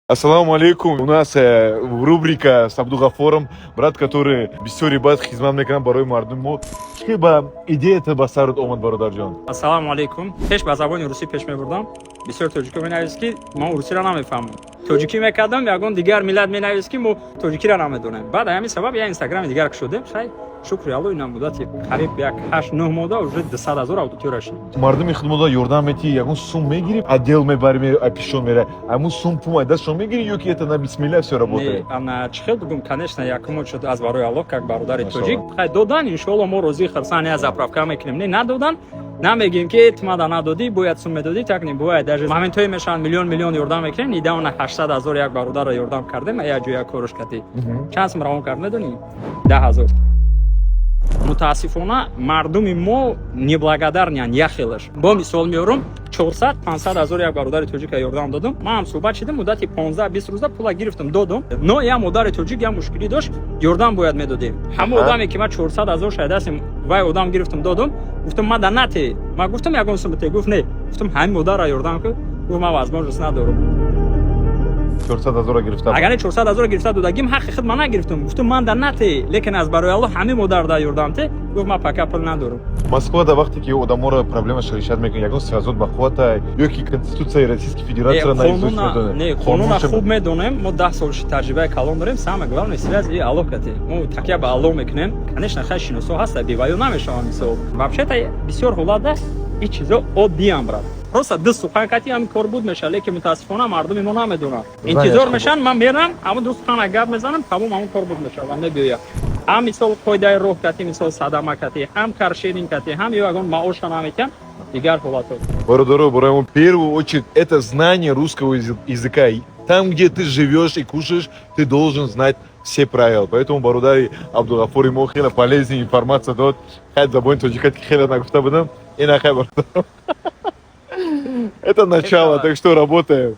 Ассаламу алейкум. У нас рубрика с Абдугафором, брат, который бисёри бад хизмат мекунад барои мардуми мо. Чӣ ба идеята ба сарат омад, бародарҷон? Ассалому алейкум. Пеш ба забони русӣ пеш мебурдам. Бисёр тоҷико менавист, ки мо русиро намефаҳмам. Тоҷикӣ мекардам, ягон дигар миллат менавист, ки мо тоҷикиро намедонем. Баъд ҳамин сабаб я инстаграми дигар кушодем. Шай, шукри Алло, ина муддати қариб як 8-9 моҳда уже 200 000 аудитория шид. Мардуми худмода ёрдам метӣ, ягон сум мегирӣ, отдел мебарӣ, апишон мера, амун сум пум дастшон мегирӣ ё ки это на бисмилля всё работает? Не, ана чӣ хел бигум, конечно, якумо шуд аз барои Аллоҳ, как бародари Машаллоҳ. тоҷик. Хай, додан, иншоалло, мо розӣ, хурсанд, я заправка мекунем. Не, надодан, намегем, ки тумада надодӣ, бояд сум медодӣ, так не бывает. Даже моментҳое мешаванд, миллион миллион ёрдам мекунем. Недавно 800 000 як бародарро ёрдам кардем, як ҷо як корш кардӣ. Чанд сум равон кард, медонӣ? 10 000. Мутаассифона, мардуми мо неблагодарный анд яхелаш. Бо мисол меорум: 400 500 ҳазор як бародари тоҷика ёрдам додум. Ман ҳам суҳбат шидам, муддати 15 20 рӯза пула гирифтам, додум. Но як модари тоҷик як мушкилӣ дошт, ёрдам бояд медодем. Ҳама одаме, ки ман 400 ҳазор шайдастим, вай одам гирифтам, додум. Гуфтам, ма да нате. Ма гуфтам, ягон сум бите. Гуфт, не. Гуфтам, ҳамин модарро ёрдам кун. Гуфт, ман возможность надорам. 400 ҳазорро гирифта. Агар не, 400 ҳазор гирифта додагим, ҳаққи худ ман нагирифтам. Гуфтам, ман да нате, лекин аз барои Аллоҳ ҳамин модар да ёрдам те. Гуфт, ман пока пул надорам. Москвада вақте ки одаморо проблемаша решать мекунад, ягон связот ба қуввата ё ки Конституцияи Российской Федерацияро наизусть медонед? Не, қонуна хуб медонем. Мо 10 сол таҷрибаи калон дорем. Самое главное, связь и Аллоҳ кати. Мо такя ба Аллоҳ мекунем. Конечно, хай, шиносо ҳаста, беваё намешавам. Мисол, вообще-то бисёр ҳолат ин чизо оддиам, брат, просто ду сухан кати ҳамин кор буд мешавад, лекин мутаассифона мардуми мо намедонанд, интизор мешаванд. Ман мерам, ҳамон ду сухана гап мезанам, тамом, ҳамон кор буд мешавад ва мебиёяд. Ҳам мисол қоидаи роҳ кати, мисол садама кати, ҳам каршеринг кати, ҳам ё ягон маоша наметиҳам, дигар ҳолатҳо. Бародаро, барои в первую очередь это знание русского языка. Там, где ты живешь и кушаешь, ты должен знать все правила. Поэтому бародари Абдугафури мо хеле полезная информация дод. Хай, забони тоҷикат ки хеле нагуфта будам. Ина хай, бародаро. Это начало, так что работаем.